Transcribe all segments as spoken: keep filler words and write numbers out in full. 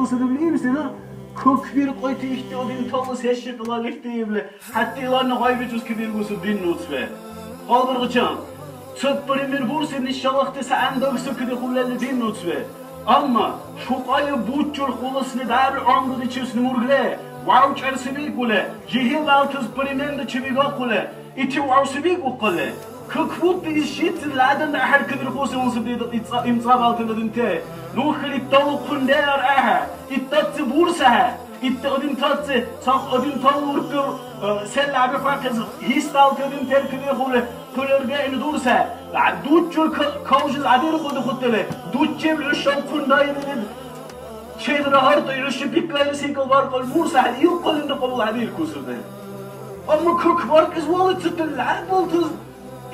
Садавлиибсина, кукбиркьути ишди одинтала се шикьла лихтиибли, хӀятта иларна гъайбикӀус кабиргусу дин нуцбе. Хъалбиргъуцан, цад пример бурсини шалахъти сагӀяндагсакадихъулали дин нуцбе. Амма шукьая бучӀур хуласни дявил гӀямруличивсни мургле, вявчӀерси бикӀуле, жигьил балтас примерда чебигахъуле, ити вявси бикӀухъале, кукбутти иш шиццили адамли ахӀеркабирхъуси унсабида имцӀабалтала динте. Ну хилитталухъун лер ахӀе, иттаци бурсахӀе, итти адамтаци сах адамтала уркӀи, э, сел абихъахъес гьисталти адам теркабирхъули, хъулир бегӀни дурсахӀе. Дуччур ка-, кавжил адирхъули хъутили, дуччевли хӀушавхъун даили, чедра гьарта хӀуши пикрали секӀал баркьули бурсахӀе, илхъалинра кьабулхӀебиркусири. Амма кукбаркьес валуцутили лярбултас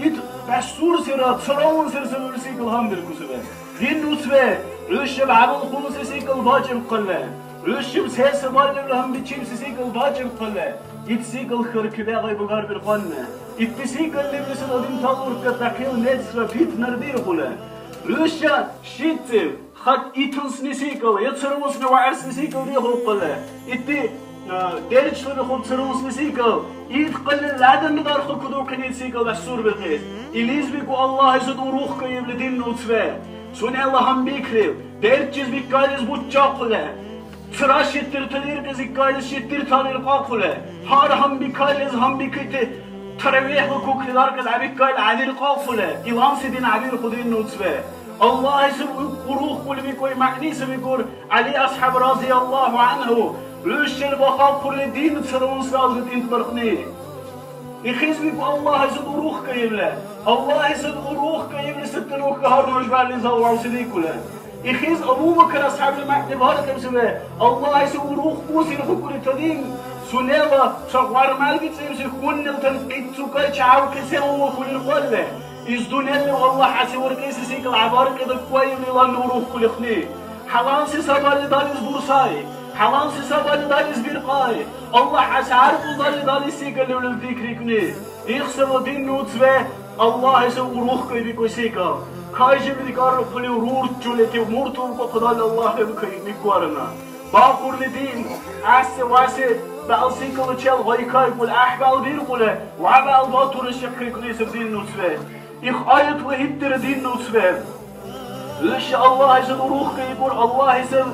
ит бясурсира, цараунсира сабабли секӀал гьанбиркусири. Дин нуцбе, хӀушаб гӀябал хъумси секӀал бакӀибхъале, хӀушаб се сабаибли гьанбичибси секӀал бакӀибхъале, ит секӀал хьаркибе гъайбагарбирхъалне, итди секӀал лебли саби адамтала уркӀа дахъил мецра питнар дирхъуле. ХӀуша шицциб хатӀ итунсни секӀал, я царусни вагӀерсни секӀал дихулхъале, итди, а, дерчлабихъуб царусни секӀал, ит хъалил адамли дархла кадухъини ит секӀал бясурбихъес. Илис бикӀу Аллагьлизад урухкӀаибли дин нуцбе. Сунела гьанбикрив, дерчис бикалис бучӀахъуле. Цара шитиртани иркьизи кайли шитиртани иркьахъуле, гьар гьанбикаллис гьанбикити таравихӀла кукли даркьес гӀебикалли гӀягӀниркьахъуле, иланси дин гӀебирхъу дин нуцбе. Аллагьлизи урухкӀули бикӀуй мягӀни сабигур ГӀяли асхӀяб разияллагьу гӀянгьу, хӀушачил бахахъурли дин царунсралра тӀинтӀбаркьни. Ихиз викӀу Аллагьлизад урухкӀаибли. Аллагьлизад урухкӀаибли саби нуха гьар ружбарли заввалси викӀули. Ихиз Абу Бакр асхӀябли мягӀни баркьибсири, Аллагьлизи урухкӀусири хӀукӀули тадин, сунела ца гъвармал бицӀибси хьуннилтан кьицӀукай чегьавхъи се умухулиркьалли, из дунъялив Аллагь хӀясиваркьеси секӀал гӀебаркьи дакӀуаибли иланни урухкӀулихъни. ХӀялалси сабали далис бурсай, хӀялалси сабали далис биркьай, Аллагь хӀясигӀяркьлу дали далис секӀал левлил пикрикӀни. Ихсала дин нуцбе Аллагьлизи урухкӀай бикӀуси секӀал. Кайжибли каррухъули рурччулетив мурт уркӀухъунали Аллагьли бикварна. Бахурли дин, гӀясси-вяси бегӀлсикӀаличил гъайкайкӀули, гӀяхӀбал диркьули, вегӀбал батули шикьрикӀнисир дин нуцбе. Их аятла гьиттира дин нуцбе. Лиша Аллагьлизад урухкӀайкӀур, Аллагьлизад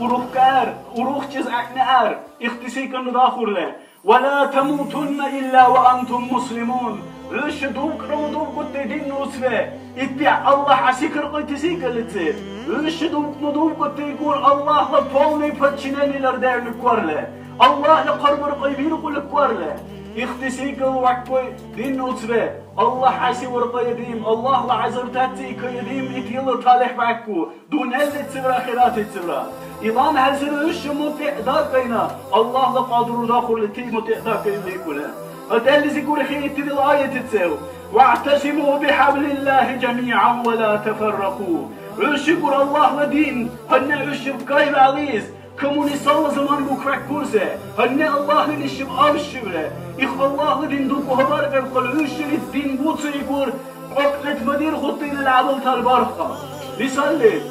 урухкӀар, урухчис гӀягӀниар, ихтиси канра дахурли. ولا تموتن إلا وأنتم مسلمون. ХӀуша дубкӀруму дубкӀути дин нуцбе. Итди Аллагь гӀясикаркьути секӀалици. ХӀуша дубкӀму дубкӀути икӀур Аллагьла полный подчинениелар дерни кварли. Аллагьла хъарбаркьай биркьули кварли. Ихти секӀал ваккуй дин нуцбе. Аллагь гӀясиваркьая дим, Аллагьла гӀязабтаци икая дим, итила талихӀ бакку. Дунъялицивра ахиратицивра. Илан хӀязир хӀуша мутӀигӀ дакӀайна, Аллагьла кьадру дахурли, ти мутӀигӀ дакӀайна викӀули. ХӀятӀализи гурхӀи итил аятицев: واعتصموا بحبل الله جميعا ولا تفرقوا. ХӀушигур Аллагьла дин, гьанна хӀушиб кайвалис, коммунисталла замана букваккурси, гьанна Аллагьлин ишиб абшибра. Их Аллагьла дин дукӀу хабар бебкъал, хӀушани дин буцу игур, кьукьнет бадирхъути ил гӀямал тарбархъа. Мисалли,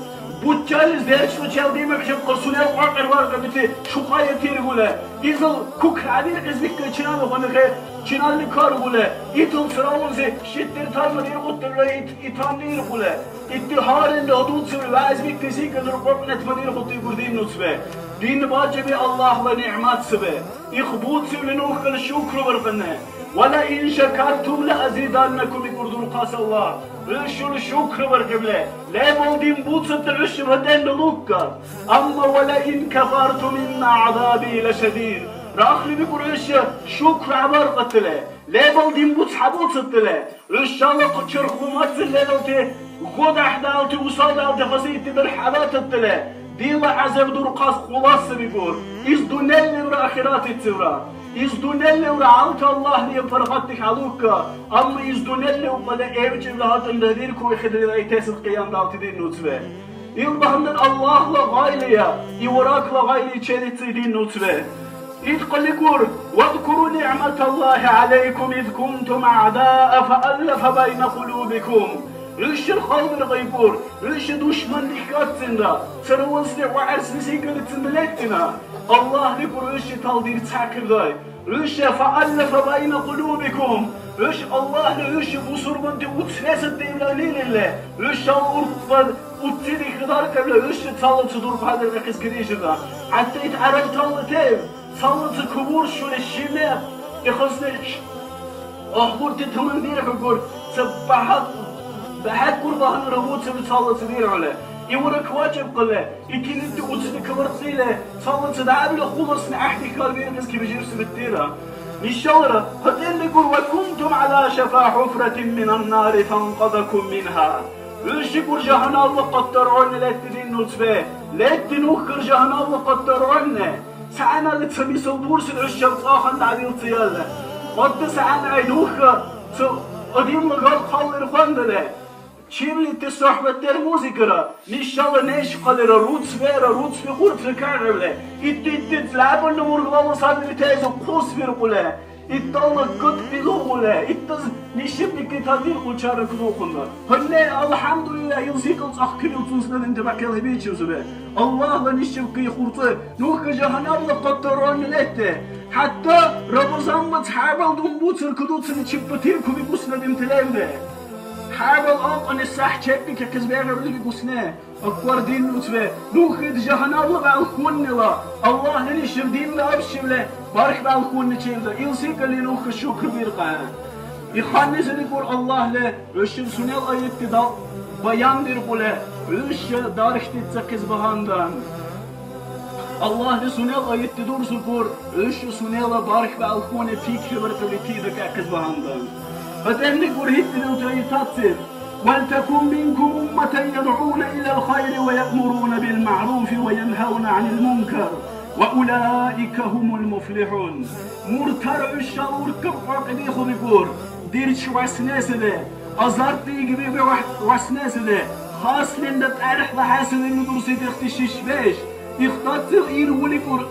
буччалис дерцличил димахъиб сунела кьакьар варкьабити шукьая тиргула. Изал кукра адиркьес викка чинала гъунихъе, чиналли каргула. Итул цараунси шитдир тарма диркьутирра ит-, итанни иркьула. Итди гьарилли гьудуцибли вягӀиз виккиси кадур кьукьнет бадирхъути гурдин нуцбе. Дин бакӀиби Аллагьла нигӀмат саби. Их буцибли нухкал шукру баркьанна. ولئن شكرتم لأزيدنكم, икӀур дурхъас Аллагь. ХӀушур шукру баркьибли, лебал дин буцибти хӀушиб гьатӀенра лукка. Амма ولئن كفرتم إن عذابي لشديد. Рахли бикӀур хӀуша шукру гӀебаркьатили, лебал дин буц хӀебуцутили, хӀушала хъу-, чархлумаци лералти, гъодахӀдалти, усалдалти хасити дархьалататили, дила гӀязаб дурхъас хъулас сабигур, из дунъялливра ахиратицивра. Из дунъялливра гӀялта Аллагьли паргъатти хӀялукка, амма из дунъялли укьала гӀевкӀибла гьатӀанра диркули хидрила итесил къияндалти дин нуцбе. Ил багьандан Аллагьла гъайлия, Ивракла гъайли челици дин нуцбе. Ит хъаликӀур: واذكروا نعمة الله عليكم إذ كنتم أعداء فألف بين قلوبكم ХӀушир халбиркьикӀур, хӀуша душман дихкатцинра, царавалси вагӀерси сигарицунра лебтира. Аллагьли кӀур хӀуши талдирцахъиргай. ХӀуша فألف بين قلوبكم. ХӀуш Аллагьли хӀуши бусурманти уцресаддевра лилиле. ХӀушала уркӀбар уцили хидаркабла хӀуша цалаца дурхъадервяхъес кадешира. ХӀятта ит гӀярабтала тев, цалаца кабуршули ши мекъ, ихъаснеш. Ахмурти тамандирхӀугур, ца багьа-, багьахъур багьанара буцили цалаца дирхӀули. Ивара квачиб кьалли, итилинти уцили каварцили, цалаца дявила хуласни гӀяхӀти хьалбиркьес кибижибси биттира. Ишалра, хатӀен дигур, وكنتم على شفا حفرة من النار فأنقذكم منها. ХӀушигур жагьаннабла къаттаргӀурни летти дин нуцбе, летти нухкар жагьаннабла къаттаргӀурни. ЦагӀанали ца мисал бурсил хӀушаб цӀахан дявилцаялли. Къадда сагӀян гӀяйдухъа ца адамла галхъаллирхъандали. Чивлити сухӀбатдер музыкара, нешала неш-хъалира, руцвера, руцви-хурцви кагӀевли, итти-итти лябалли ургала сабри тезу хъусвиркьули, иттала кутӀбилугъули, иттаз нешиб дикитадиркьу чаракнухъунра. Гьанна, алхӀямдулиллагь, ил секӀал цӀахкирил цунсна динтабахъ хӀебичибсиби. Аллагьла нешиб кайхурцу, нуха жагьаннабла къаттарван летте. ХӀятта Рабузанбац хӀябал думбуцар кадуцили чеббатиркуби бусна динти левде. ХӀябал акьуни сахӀ чеббикахъес бегӀ рузби бусне. Акбар дин нуцбе, нухид жагьаннабла балхуннила, Аллагьли нешиб динна абшибли барх балхунничилра, ил секӀалли нуха шукрбиркьа. ИхъаннизирикӀур Аллагьли, хӀушир сунела аятти дал баяндиркьули, хӀуша дархьдицахъес багьандан. Аллагьли сунела аятти дурсукӀур, хӀуша сунела барх балхуни пикрибаркьули тидакӀахъес багьандан. ХатӀенрикӀур гьитӀилил традицир. ولتكن منكم أمة يدعون إلى الخير ويأمرون بالمعروف وينهون عن المنكر وأولئك هم المفلحون. Муртар хӀушала уркаб къакъибихъубикӀур, дирч васнесили, азартти игбиби васнесили, хаслинда тӀярхӀла хӀясилину дурсидихъти шишбеш, ихтацил иргъуликӀур.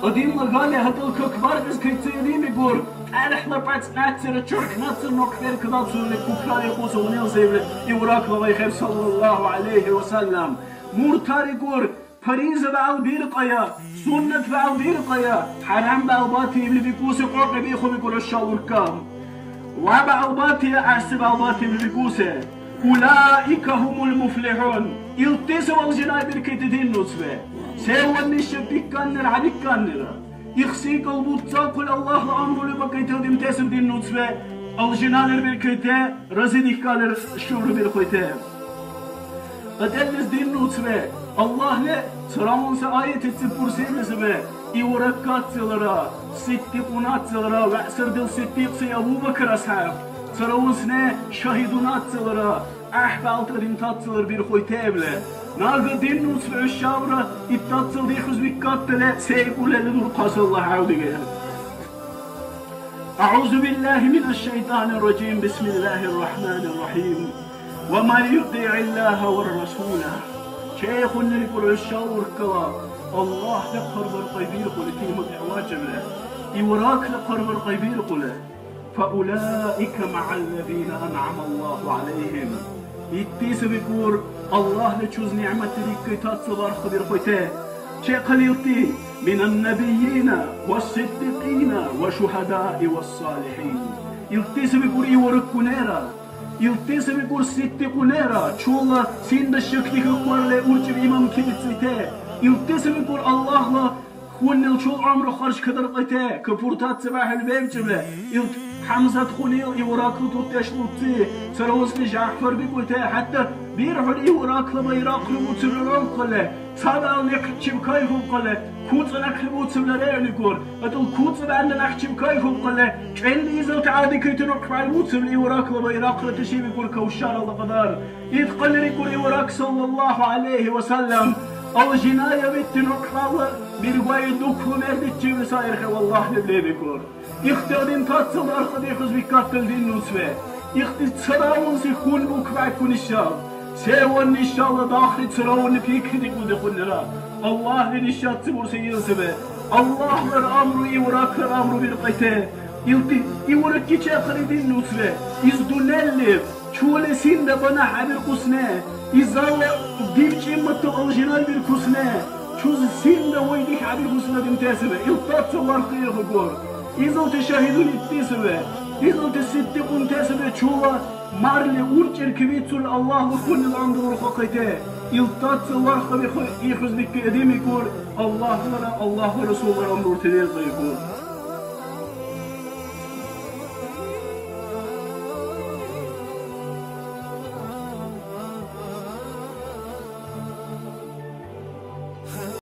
Адамла гали гьатӀал как баргес кайцайрими гур, тӀярхӀла пацӀнацира чурхӀнацир нукьберкалаб сунни кукрарихъуси гьунил севли Ивракла вайхъиб, саллаллаху гӀялайхи ва саллям. Муртари гур, париза бегӀлбиркьая, суннат бегӀлбиркьая, хӀярам бегӀлбати ибли бикӀуси кьукьи бихуби гур хӀушала уркаб. Ва бегӀлбати, гӀяхӀси бегӀлбати ибли бикӀуси. Улаика гьумул муфлихӀун. Илти савал жинайбиркайти дин нуцбе. Севан нешаб бикканнира, гьабикканнира. Ихси калбуцахъули Аллагьла амрули бакӀайти адамтасир дин нуцбе. Алжиналир биркайти, разидихкалир шурбирхъуйти. АтӀеллис дин нуцбе. Аллагьли царамунса аятициб бурсилизибе. Ивраккацилара, сиддикьунацилара, вегӀсирдил сиддикьси Абу Бакр асхӀяб, цараунсни шагьидунацилара, гӀяхӀбалтӀа динтацилара бирхуй тебли. Нага дин нуцби хӀушабра иттацил дихус виккаттали, сейкӀулели дурхъас Аллагь гӀявдиги. أعوذ بالله من الشيطان الرجيم. بسم الله الرحمن الرحيم. ومن يطع الله والرسول. ЧейхъунниликӀур хӀушала уркала Аллагьла хъарбаркьайбиркьули, кимат гӀеввакӀибли, Ивракла хъарбаркьайбиркьули, فأولئك مع الذين أنعم الله عليهم. Итти сабикӀур Аллагьла чуз нигӀматли риккайтацла бархбирхъуйте. Чекалилти, من النبيين والصديقين والشهداء والصالحين. Илти сабикӀур Ивраккунера. Илти сабикӀур сиддикьунера, чула синда шакдихьухъарли уркӀиб имамкиците. Илти сабикӀур Аллагьла хьуннил чул гӀямру харжкадаркьите, капуртацибяхӀил бебкӀибли. Ил ХӀямзат хьунил Ивракла дудеш луци, цараунсни Жагьфар бикӀуйте, хӀятта бирхӀули Ивракла байрахъли буцибли ралхъули. Ца бегӀ някъчиб кайхьулхъали, куцӀа някъли буцибла регӀникӀур. ГьатӀал куцӀа бегӀла някъчиб кайхьулхъали, кӀел изалти гӀядикайти някъбай буцибли Ивракла байрахъла тишибикӀур кавшарала кьадар. Ит хъалирикӀур Иврак, саллаллаху гӀялайхи ва саллям, алжинаяб итти някъбала биргвай дукру мердичибли саирхӀе, валлагь, леб лебикӀур. Ихтиярин тацал аркьадихьус виккартал дин нуцве. Ихти цараунси хьун буквакун ишал. Севан ишала дахъри цараунни пикридикӀули хьунира. Аллагьли нишацци бурсигил сабе. Аллагьлар амру Ивраклар амру биркьайте. Илди и урагьличи ахъри дин нуцра, из дунъялли чула синда банахь гьабиркьусни, изала дин кьимматла алжиналбиркусни, чузи синда вайдик гьабиркусни адамти саби. Илдацад варх ихугур. Изалти шагьидуни итди саби. Изалти сиддикьунти саби, чула марли уркӀи кавицули Аллагьла хьунила гьандурхахъите. Илдацад варх иху-, ихъуз бикки адамикӀур, Аллагьлара, Аллагьла Расуллара гьандурти делкъайкӀур.